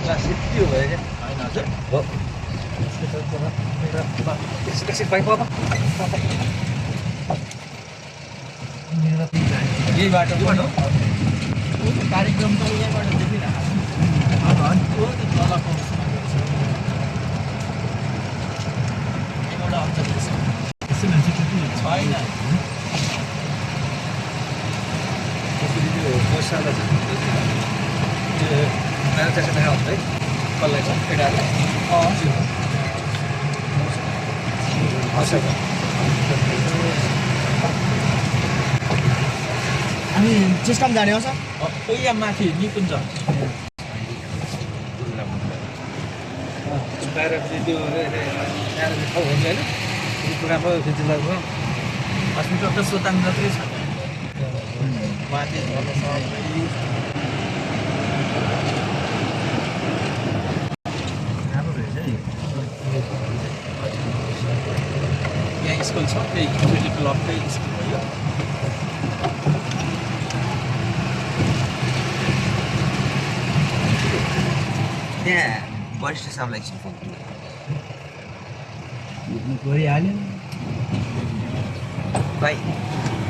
class यति हो भयो क्या होइन हजुर हो एकछिन भाइ पापा यही बाटो यो कार्यक्रम त यहाँबाट देखिरहेको छ तलको एउटा अञ्चल छैन मसाला छ मेरो चाहिँ थाहा हुन्छ है कसलाई छ केटाहरूले हामी चेस्टामा जाने हो सर यहाँ माथि निकुञ्ज बाहिर त्यो त्यहाँ ठाउँ हुन्छ होइन त्यो कुरा पो जिल्लाको हस्पिटल त स्वतन्त्रै छ माथि यहाँ स्कुल छ त्यही युनिटी क्लबकै स्कुल हो यो त्यहाँ वरिष्ठ साहबलाई एकछिन फोन गरिहाल्यो भाइ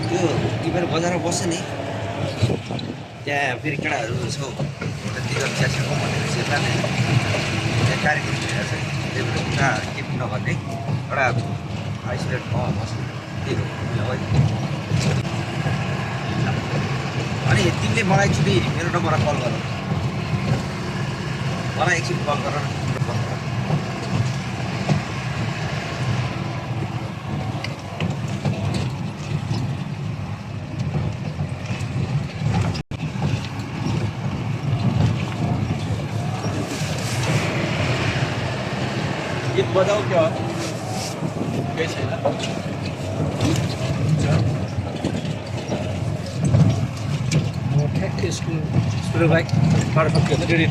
त्यो तिमीहरू बजारमा बस्छ नि त्यहाँ फेरि केटाहरू छौ एउटा दिगल च्यासेको भनेर सेर्ला नै त्यहाँ कार्यक्रम भइरहेको छ त्यही भएर उता के पनि नगर्ने एउटा आइसोलेट ठाउँमा बस्ने त्यही हो है अनि तिमीले मलाई एकचोटि मेरो नम्बरमा कल गर मलाई एकछिन कल गर न गीत बजाऊ क्या केही छैन ठ्याक्कै स्कुल भाइ बाटो सक्यो भने रेडी